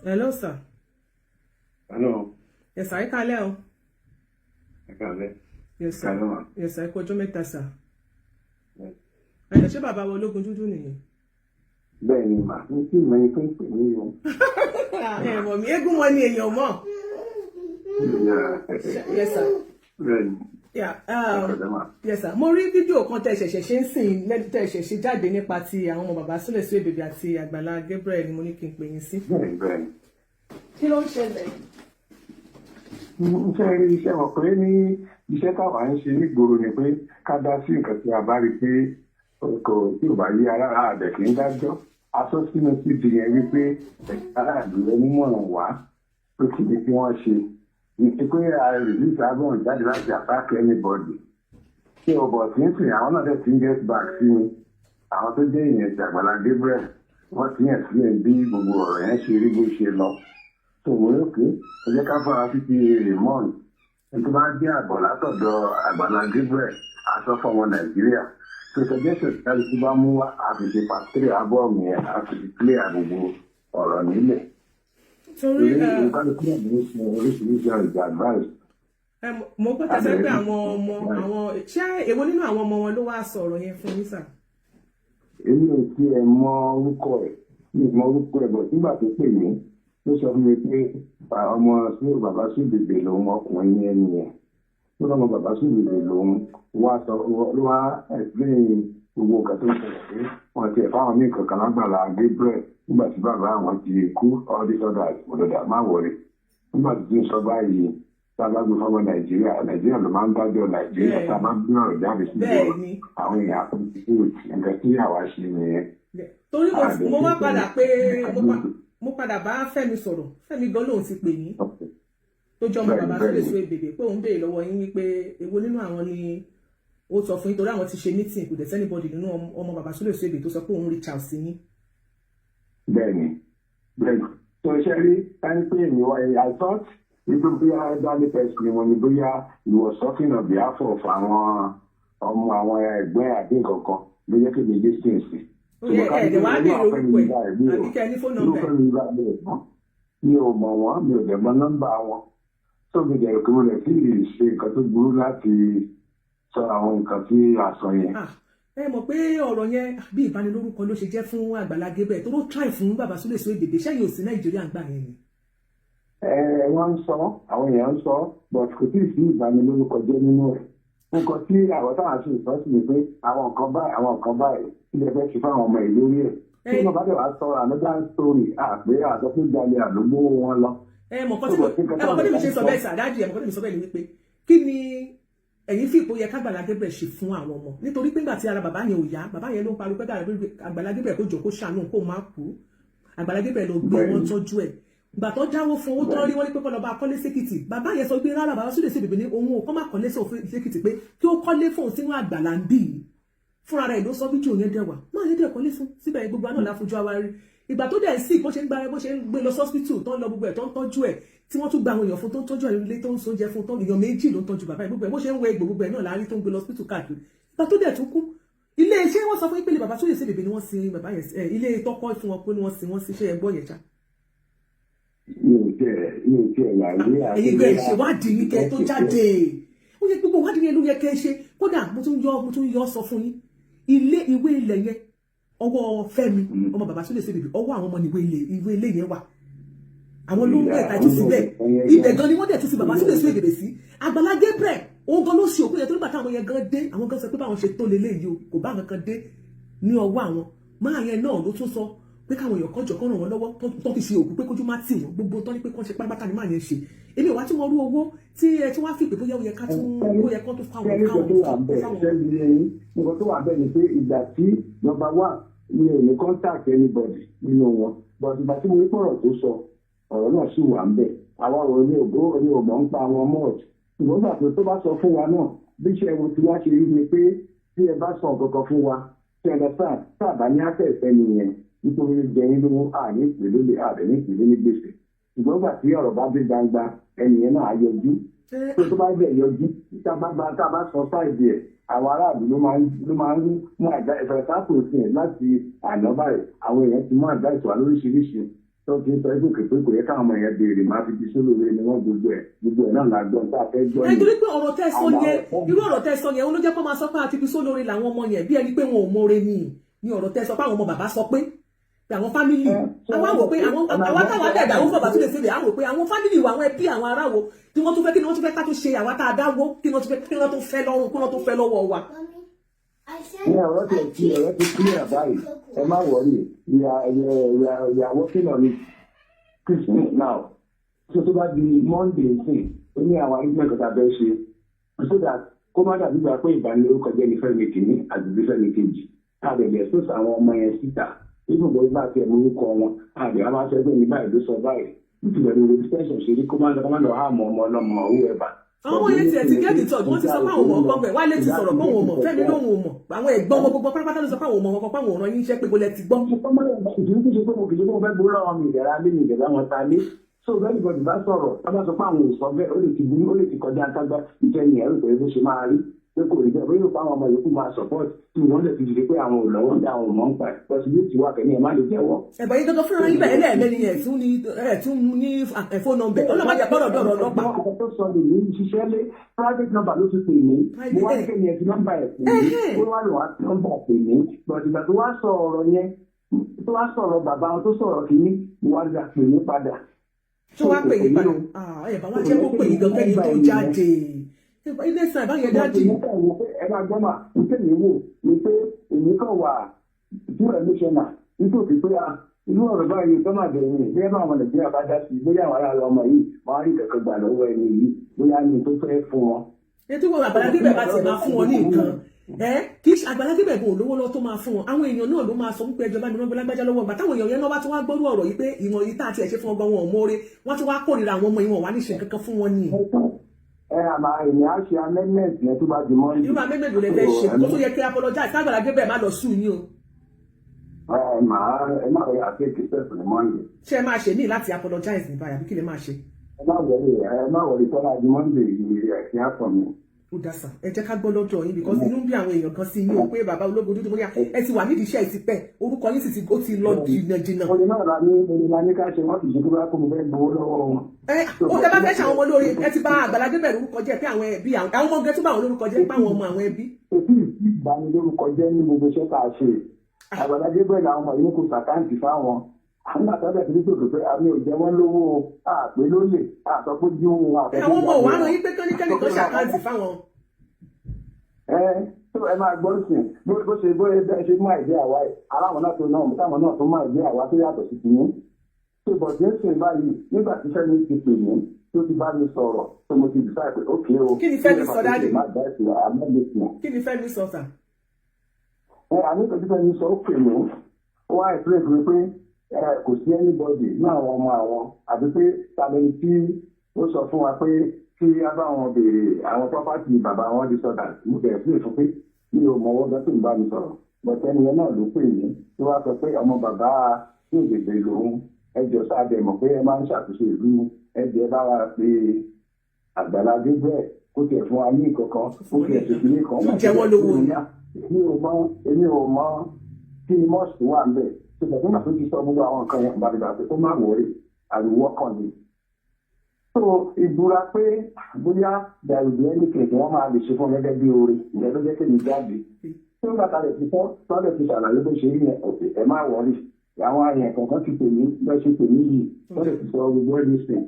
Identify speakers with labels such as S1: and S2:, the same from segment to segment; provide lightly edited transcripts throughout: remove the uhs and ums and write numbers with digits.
S1: Hello, sir.
S2: Hello.
S1: Yes, sir. Ẹ káalẹ́ o.
S2: Ẹ káalẹ́.
S1: Yes, sir.
S2: Káalẹ́ mà.
S1: Yes, sir. Ẹ kú ọjọ́ mẹ́ta, sir.
S2: Yes.
S1: Ẹ ṣé, bàbá wa ológun dúdú nìyẹn?
S2: Bẹ́ẹ̀ ni mà, ní tí ìmọ̀ ẹni tó ń pè mí o.
S1: Ẹ mọ̀ mí, eégún wọn ni èèyàn mọ̀. Yes, sir.
S2: Bẹ́ẹ̀ ni.
S1: Yeah,
S2: Ẹ pẹ̀lẹ́ mà.
S1: Yes, sir. Mo rí fídíò kan tẹ́ ṣẹ̀ṣẹ̀ ṣe ń sìn lẹ́nu, tẹ́ ṣẹ̀ṣẹ̀ ṣe jáde nípa ti àwọn ọmọ bàbá Súlè Suebebe àti Àgbàlá Gabriel ni mo ní kí n pè yín sí.
S2: Bẹ́ẹ̀ ni.
S1: Kí ló ń ṣẹlẹ̀?
S2: Iṣẹ́ rí iṣẹ́ mọ̀ pé ní iṣẹ́ táwa ń ṣe nígboro ni pé ká dá sí nǹkan tí a bá rí pé kò tí ò bá yé ara àbẹ̀ kì í dájọ́. Aṣọ sínú síbi yẹn wípé aráàlú ẹni mọ̀ràn wá pé kí ni kí wọ́n ṣe. Ní pé a release album jáde láti attack anybody. Ṣé o bọ̀ tí ń sìn àwọn náà dẹ̀ ti ń get back sí mi. Àwọn tó jẹ́ èèyàn ti Àgbàlá Gabriel, wọ́n ti yàn sílẹ̀ bí gbogbo ọ̀rọ̀ yẹn ṣe rí bó ṣe lọ. Tó mo ní òkè, ẹ jẹ́ ká fara sí ti Raymond. Ẹni tó bá jẹ́ àbọ̀ látọ̀dọ̀ Àgbàlá Gabriel, aṣọ fọmọ Nàìjíríà. Tó suggestion tí kálukú bá mú wá, a fi ṣe part three album yẹn, a fi fi clear gbogbo ọ̀rọ̀ nílẹ̀.
S1: Torí
S2: Torí kálukú náà ló ń ṣe oríṣiríṣi ọ̀rọ̀ advice.
S1: Ẹ, mo gbọ́ tẹ́sẹ̀ pé àwọn ọmọ àwọn, ṣé èwo nínú àwọn ọmọ wọn ló wá sọ ọ̀rọ̀ yẹn fún yín, sir?
S2: Èmi ò tiẹ̀ mọ orúkọ ẹ̀, mi ò mọ orúkọ ẹ̀ bọ̀ nígbà tó pè mí, ló sọ fún mi pé ọmọ sí bàbá Suebebe lòun, ọkùnrin yẹn nìyẹn tó lọ́mọ bàbá Suebebe lòun wá sọ, ló wá explain gbogbo nǹkan tó ń ṣẹlẹ̀ pé wọ́n tiẹ̀ fáwọn ní nǹkan kan lágbàlá Gabriel nígbà tí bàbá àwọn ti kú, all this others òdòdó má wọlé. Nígbà tí tí ń sọ báyìí, tá a bá gbé fọmọ Nàìjíríà, Nàìjíríà ló máa ń dájọ́ Nàìjíríà. Tá a bá gbé ọ̀rọ̀ jáde sí ìgboro, àwọn èèyàn àkọsílẹ̀ nǹkan tí àwa ṣe nìyẹn.
S1: Torí mo wá padà pé mo padà bá Fẹ́mi sọ̀rọ̀. Fẹ́mi gan lòun ti pè yín, tó jẹ́ ọmọ bàbá Súlè Suebebe, pé òun béèrè lọ́wọ́ yín wípé èwo nínú àwọn ni ó sọ fún yín, torí àwọn ti ṣe meeting, kò dẹ̀ sí anybody nínú ọmọ bàbá Súlè Suebebe tó sọ pé òun reach out sí yín.
S2: Bẹ́ẹ̀ni, tó ṣe rí ẹni pé èmi wá, I thought wípé bóyá elderly person ni wọn ni, bóyá he was talking on behalf of àwọn ọmọ, àwọn ẹgbẹ́ àbí nǹkan kan ló jẹ́ kí mi dé sí ìsìn.
S1: Ó yẹ ẹ̀ẹ́dẹ̀ wá béèrè orúkọ ẹ̀ àbí kẹ́ ẹ ní phone number.
S2: Mi ò mọ̀ wọ́n, mi ò dẹ̀ mọ̀ nọ́mbà wọn, tó mi dẹ̀ kí mo lè fi ṣe nǹkan tó burú láti sọ àwọn nǹkan tí a sọ yẹn.
S1: Ẹ mọ̀ pé ọ̀rọ̀ yẹn, bí ìbanilórúkọ ló ṣe jẹ́ fún Àgbàlá Gabriel tó ló try fún bàbá Súlè Suebebe. Sẹ́yìn ò sí Nàìjíríà ń gbà yẹn ni?
S2: Ẹ wọ́n ń sọ, àwọn èèyàn ń sọ, but kò tí ì sí ìbanilórúkọ jẹ́ nínú ẹ̀. Nǹkan tí àwọn táwọn ṣe ìsọ́sì ni pé àwọn nǹkan báyìí, àwọn nǹkan báyìí, kí lè fẹ́ ṣe fáwọn ọmọ ìlú rí ẹ̀, tí wọ́n bá dẹ̀ wá sọ another story àpé àsọ pé gbalẹ̀ àdúgbò wọn lọ.
S1: Ẹ mọ̀ kọ́ tí mo ṣe sọ bẹ́ẹ̀ sàdájì, ẹ mọ̀ kọ́ tí mo sọ bẹ́ẹ̀ ni wípé kí ni ẹ̀yin fi ipò yẹ kágbàlá Gabriel ṣe fún àwọn ọmọ? Nítorí pé nígbà tí ara bàbá yẹn ò yá, bàbá yẹn ló ń pariwo pé Àgbàlá Gabriel kó jọ, kó ṣàánú, kó má kú. Àgbàlá Gabriel ló gbé wọn tọ́jú ẹ̀. Ìgbà tó dáwó fún owó tó rí, wọ́n ní pé kó lọ bá kọ́lé sékìtì. Bàbá yẹn sọ pé rárá, bàbá Súlè Suebebe ní òun ò kọ́ má kọ́lé sékìtì, pé kí ó kọ́lé fóun sínú àgbàlá ń bì í. Fúnra rẹ̀ ló sọ, fídíò yẹn dẹ̀wà máa yẹn dẹ̀ kọ́lé fún síbẹ̀. Gbogbo àná láfojú àwa rí ìgbà tó dẹ̀ sí bó ṣe ń gba, bó ṣe ń gbé lọ sọ́spítù, tó ń lọ gbogbo ẹ̀, tó ń tọ́jú ẹ̀, tí wọ́n tún gba àwọn èèyàn fún tó ń tọ́jú ẹ̀ ilé, tó ń sóúnjẹ fún, tó èèyàn méjì ló ń tọ́jú bàbá ẹ̀, gbogbo ẹ̀, bó ṣe ń wẹ egbò, gbogbo ẹ̀ náà láàárín tó ń gbé lọ hospital káàkiri. Ìgbà tó dẹ̀ tún kú, ilé iṣẹ́ wọ́n sọ fún ìpele bàbá Súlè Suebebe ni wọ́n sin bàbá yẹn, ilé tọ́kọ́ fún wọn pé wọ́n sin wọ́n sí. Ṣé ẹ gbọ́ yẹn ṣá?
S2: Mi ò tiẹ̀ wà ní.
S1: Ẹ̀yin gbẹ ìṣèwádìí ní kẹ́ tó jáde, ó yẹ gbogbo ìwádìí yẹn ló yẹ kẹ́ ṣe. Kódà mo tún yọ sọ fún yín, ilé ìwé ilẹ̀ yẹn, ọwọ́ Fẹ́mi, ọmọ bàbá Súlè Suebebe, ọwọ́ àwọn ọmọ ní ìwé ilé yẹn wà. Àwọn ló ń bẹ̀ tàìtù síbẹ̀. Ibẹ̀ gan ni wọ́n dẹ̀ tún sí bàbá Súlè Suebebe sí. Àgbàlá Gabriel òun gan ló ṣe òkú yẹn, tó nígbà táwọn yẹn gan dé, àwọn gan sọ pé báwọn ṣe tó leléyìí o, kò bá nǹkan kan dé ní ọwọ́ àwọn. Máa yẹn náà ló tún sọ pé káwọn èèyàn kọjọ kọ́ ràn wọ́n lọ́wọ́ tó fi ṣe òkú, pé kójú má tì wọ́n. Gbogbo tó ní pé kán ṣe pátápátá ni máa yẹn ṣe. Èmi ò wá tí wọ́n rú owó tí ẹ tí wọ́n á fi pé bóyá ó yẹ ká tún, ó yẹ kán tún fáwọn
S2: káwọn. Nǹkan tó wà bẹ́ẹ̀ ni pé ìgbà tí number one, mi ò ní contact anybody nínú wọn, but ìgbà tí mo rí pọ̀rọ̀ tó sọ, ọ̀rọ̀ náà sì wà ń bẹ̀. Àwa ò ní ògbó ní òmò ń pa àwọn mọ́ọ̀tì, ṣùgbọ́n gbà tó bá sọ fún wa náà, bí iṣẹ́ wo tí wá ṣe rí ni pé tí ẹ bá sọ nǹkan kan fún wa, tí ẹ lọ sáà sábà ní access nìyẹn, nítorí jẹyìn lówó, àní ìpè lólè, àbẹ̀ ní ìpè ní gbèsè. Ṣùgbọ́n gbà tí ọ̀rọ̀ bá dé gbangba, ẹnìyẹn náà á yọjú. Tó bá bẹ̀ yọjú, tá a bá sọ side ẹ̀. Àwọn aráàlú ló máa ń mú àgbá ìfẹ̀sápò sí ẹ̀ láti àná báyìí. Àwọn èèyàn ti mú àgbá ìtura lóríṣiríṣi tó ti ń sọ ẹgbẹ́ pé kò yẹ káwọn ọmọ yẹn béèrè máa fi di sólóore ni wọ́n. Gbogbo ẹ̀ gbogbo ẹ̀ náà la gbọ́ tá a fẹ́ gbọ́.
S1: Ẹ torí pé ọ̀rọ̀ tẹ́ sọ yẹn, irú ọ̀rọ̀ tẹ́ sọ yẹn, ó ló jẹ́ kó máa sọ pé àti fi sólóore làwọn ọmọ yẹn, bí ẹni pé wọn ò mọ̀ọ́re ni. Ní ọ̀rọ̀ tẹ́ sọ pé àwọn ọmọ bàbá sọ pé àwọn family, àwọn àwò pé àwọn àwọn táwọn dẹ̀dà àwọn bàbá tó lè ṣe lè àwọn pé àwọn family wa, àwọn ẹbí, àwọn ará wo tí wọ́n tún fẹ́, kí ni wọ́n tún fẹ́ ká tó ṣe àwa tá a dáwó, kí ni wọ́n tún fẹ́, kí ni wọ́n tún fẹ́ lọ́rùn, kí wọ́n tún fẹ́ lọ́wọ́ wa?
S2: Ní ọ̀rọ̀ ti clear báyìí. Ẹ má worry, we are working on it Christmas now. So tó bá di Monday sí, ó ní àwọn arrangement kan tá a fẹ́ ṣe so that kó má dàbí gbà pé ìbánilórúkọ jẹ́ ní Fẹ́mi kìíní àti ní Fẹ́mi kejì. Àbẹ̀bẹ̀ expose àwọn ọmọ yẹn síta ibùdó bó bá tiẹ̀ mú orúkọ wọn, àbẹ̀ a máa sọ pé ní báyìí ló sọ báyìí nítorí ẹni wo extension ṣe rí, kó má lọ hàmọ́ ọmọ ọlọ́mọ whoever.
S1: Àwọn ọmọ yẹn tiẹ̀ ti get in touch, wọ́n ti sọ pé àwọn ọmọ ọgbọ́n pẹ̀. Wálé ti sọ̀rọ̀ pé òun ò mọ̀, Fẹ́mi lóun ò mọ̀, àwọn ẹ̀gbọ́n ọmọ gbogbo pátápátá ló sọ pé àwọn ọmọ wọn, pé àwọn ọ̀ràn yín iṣẹ́ pé gbọ́lẹ̀ ti gbọ́.
S2: Ìdílé tó ṣe pé mo kì í ṣe pé mo fẹ́ gbowó lọ́wọ́ mi, ìdẹ̀ra lé mi, ìdẹ̀ra wọn ta lé. So if anybody bá sọ̀rọ̀, tá bá sọ pé àwọn ò sọ bẹ́ẹ̀, ó lè ti burú, ó lè ti kọjá tágbá ìjẹ́ ni ẹ̀rù pé bó ṣe máa rí pé kò rí bẹ́ẹ̀, bóyá ìpá àwọn ọmọ yòókù máa support tí wọ́n lè fi dìde pé àwọn ò lọ́wọ́ dá, àwọn ò mọ̀ ń pa ẹ̀, possibility wà kẹ́ni ẹ̀ má lè jẹ́wọ́.
S1: Ẹ̀bọ̀n yín gangan fúnra yín bẹ̀rẹ̀ lẹ́ẹ̀mẹ́ni ẹ̀ tún ní ẹ̀ tún ní phone number, ọlọ́mọdé gbọ́dọ̀ dọ̀rọ̀ ọlọ́pàá.
S2: Ọkọ̀ tó sọ lè ní ṣiṣẹ́ lé private number ló ti pè mí. Mo wá ní kéde ẹ̀ fi nọ́mbà ẹ̀ pè mí, ó wá lò wá fi nọ́mbà pè mí. But ìgbà tó wá sọ ọ̀rọ̀ yẹn, tó wá sọ̀rọ̀ bàbá wọn tó sọ̀rọ̀ kìíní, mo wá gbà pè mí padà.
S1: Tó wá pè yín padà, ẹ̀ bá wá jẹ́ kó pè yín gangan ní tó jáde ilé sàn ìbáyẹn dájì.
S2: Ẹ máa gbọ́ mà, nítorí wò ni pé èmi kàn wà too emotional nítorí pé inú ọ̀rọ̀ báyìí tó máa bẹ̀rẹ̀ ní bóyá báwọn Nàìjíríà bá dá sí, bóyá àwọn ará ọmọ yìí wọ́n á rí kankan gbà lọ́wọ́ ẹni yìí, bóyá ní tó fẹ́ fún wọn.
S1: Ètò ìwọ Àgbàlá Gabriel bá tiẹ̀ máa fún wọn ní nǹkan ẹ, kì í ṣe Àgbàlá Gabriel kò lówó lọ tó máa fún wọn. Àwọn èèyàn náà ló máa sọ wípé ẹjọba mi rán lágbájá lọ́wọ́. Ìgbà táwọn èèyàn yẹn náà bá tún wá gbọ́rú ọ̀rọ̀ yìí pé ìwọ̀n yìí tá àti ẹ̀ ṣe fún ọgbọ́n wọn ò mọ́re, wọ́n tún wá kórìíra àwọn ọmọ ìwọ̀n wá ní ṣe nǹkan kan fún wọn ni.
S2: Ẹ àmà èmi á ṣe amendment yẹn tó bá di Monday.
S1: Irú amendment ló lè fẹ́ ṣe kó tó yẹ kí apologize kágbàlá Gabriel má lọ sùn yín o?
S2: Ẹ máa ẹ má rí àkéèké step ní Monday.
S1: Ṣé ẹ máa ṣe ní láti apologize ní báyìí àbí kí lè máa ṣe?
S2: Ẹ má worry, ẹ má worry, tọ́lá di Monday yìí ẹ̀ kí á sọ mi.
S1: Ó dá sà, ẹ jẹ́ ká gbọ́ lọ́dọ̀ yín, because inú ń bí àwọn èèyàn kan sí yín o pé bàbá ológun dúdú, bóyá ẹ ti wà nídìí iṣẹ́ ẹ ti pẹ́, orúkọ yín sì ti ó ti lọ jìnnà jìnnà.
S2: Orin náà la ní, orin la ní ká ṣe, wọ́n kì í ṣe kí wọ́n kó mo fẹ́ gbowó lọ́wọ́ wọn.
S1: Ẹ ó tẹ bá fẹ́ ṣàwọn ọmọ lórí, ẹ ti bá Àgbàlá Gabriel lórúkọ jẹ́ pé àwọn ẹbí, àwọn ọmọ gẹ́tú bá àwọn lórúkọ jẹ́ pé àwọn ọmọ àwọn ẹbí.
S2: Òbí ìbanilórúkọ jẹ́ ní gbogbo iṣẹ́ tá a ṣe. Àgbàlá Gabriel, àwọn ọmọ yìí kò sàkáǹtì fáwọn àwọn àtàwọn àti nítorí pé àmì ò jẹ wọ́n lówó, àpé lólè, àsọ pé jí wọn àfẹ́.
S1: Àwọn ọmọ òwò àrùn yín pé kẹ́nikẹ́ni kan ṣàkáǹtì fáwọn.
S2: Ẹ tó ẹ máa gbọ́ sí bó ṣe bó bẹ́ẹ̀ ṣe mú àìdí àwa ẹ̀ aláwọ̀ náà tó náà táwọn náà tó mú àìdí àwa tó yàtọ̀ sí tìyín tó bọ̀ tí ń sìn báyìí. Nígbà tí Fẹ́mi ti pè mí, tó ti bá mi sọ̀rọ̀, tó mo ti decide pé ókè o.
S1: Kí ni Fẹ́mi sọ, daddy?
S2: Má dá ìsìn àmọ́.
S1: Kí ni Fẹ́mi sọ, sà?
S2: Ẹ àní ìtọ́jú Fẹ́mi sọ, ó pè mí, ó wá explain fún mi pé kò sí anybody ní àwọn ọmọ àwọn, àbí pé tàbí tí ó sọ fún wa pé kí á bá wọn béèrè àwọn property bàbá wọn di sọdà. Mo bẹ̀rẹ̀ sí ìfún pé mi ò mọ̀wọ́ gan tó ń bá mi sọ̀rọ̀, bọ̀tẹ́ ẹni yẹn náà ló pè mí tí wàá sọ pé ọmọ bàbá tí òjèjì lòun, ẹjọ́ sáà mọ̀ pé ẹ máa ń ṣàtúnṣe ìlú, ẹjọ́ ẹ bá wa pé Àgbàlá Gabriel kó tiẹ̀ fún wa ní ìkankan, kó tiẹ̀ ṣe kíní kan.
S1: Tó jẹ wọ́n lówó ni.
S2: Èmi ò mọ kí ni mọ́ọ̀sì wà ń bẹ̀ tó bẹ̀ nígbà tó ti sọ gbogbo àwọn nǹkan yẹn gbàdúrà pé kó má worry, àríwọ́ kàn ní. So ìbúra pé bóyá there will be anything tí wọ́n máa lè ṣe fún gẹ́gẹ́ bí oore, ìyẹn ló jẹ́ kémi jáde. Tí wọ́n bàtà rẹ̀ ti sọ tọ́lẹ̀ ti ṣàlàyé bó ṣe rí yẹn, òkè, ẹ má worry. Àwọn àyàn kọ̀ọ̀kan ti pè mí bẹ́ẹ̀ ṣe pè mí yìí, tọ́lẹ̀ ti sọ gbogbo everything.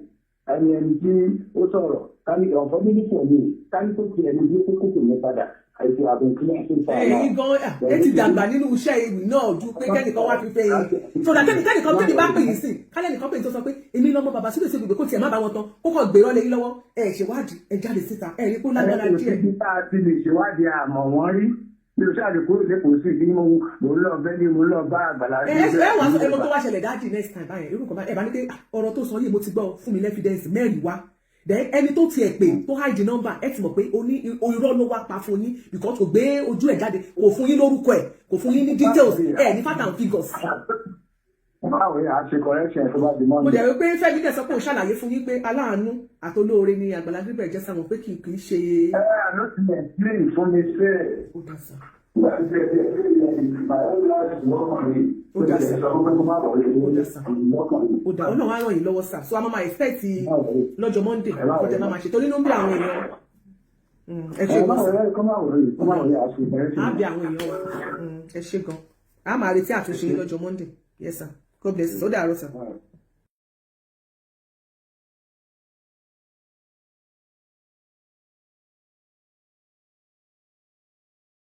S2: Ẹni tí ó sọ̀rọ̀ ká ní unfortunately for me, ká ní tó ti ẹni bí ó kókó pè mí padà àìsí àbùn kílẹ̀ tó fà
S1: Ẹ̀yin gan ẹ ti dàgbà nínú iṣẹ́ ewì náà ju pé kẹ́nìkan wá fi fẹ́ yín so that kẹ́nìkan tẹ́ni bá pè yín sí kálẹ̀ nìkan pè yín tó sọ pé èmi lọ́mọ bàbá sílẹ̀ sí gbogbo, kó tiẹ̀ má bá wọn tán, kó kàn gbèrọ́ lé yín lọ́wọ́. Ẹ ṣèwádìí, ẹ jáde síta, ẹ rí kó lágbára díẹ̀.
S2: Ẹ kò síbi tá a ti lè ṣèwádìí, àmọ́ wọ́n rí mi ò ṣáà lè kúrò lẹ́kọ̀ọ́ sí bí mo ń lọ bẹ́ẹ̀ ni mo ń lọ bá Àgbàlá.
S1: Ẹ ẹ wàá sọ ẹmọ tó wá ṣẹlẹ̀, daddy. Next time báyẹn, irú kan báyẹn, ẹ bá ní pé ọ̀rọ̀ tó sọ yìí, mo ti gbọ́, fún mi l'evidence mẹ́rin wá. Then ẹni tó tiẹ̀ pè tó hide number, ẹ ti mọ̀ pé oní irọ́ ló wá pa fún yín, because kò gbé ojú ẹ̀ jáde, kò fún yín lórúkọ ẹ̀, kò fún yín ní details ẹ̀ ní fact and figures.
S2: Báwo ni a ṣe correction tó bá di
S1: Mo
S2: Monday?
S1: dẹ̀ wí pé Fẹ́mi dẹ̀ sọ pé òun ṣàlàyé fún yín pé aláàánú àtolóore ni Àgbàlá Gabriel jẹ́ sáwọn, pé kì í ṣe.
S2: Ẹ ló ti explain fún mi ṣe.
S1: Ó dà, sir.
S2: Nígbà tí ẹ ti explain my own life lọ́kàn mi.
S1: Ó dà, sir.
S2: Sọ pé kó má bọ̀
S1: Ó dà, sir.
S2: lọ́kàn mi.
S1: Ó dà, Ọlọ́run á ràn yín lọ́wọ́, sir. So a máa máa expect lọ́jọ́ Monday kó tẹ máa máa ṣe, torí ló ń bí àwọn èèyàn. Ẹ ṣe
S2: Ẹ má
S1: gan, sir.
S2: wọlé, kó má wọlé, kó má wọlé, a ṣe correction.
S1: Á bí àwọn èèyàn wa. Ẹ ṣe gan. A máa retí àtúnṣe yín lọ́jọ́ Monday. Yes sir, God bless you. Ó dàárọ̀, sir.
S2: All right.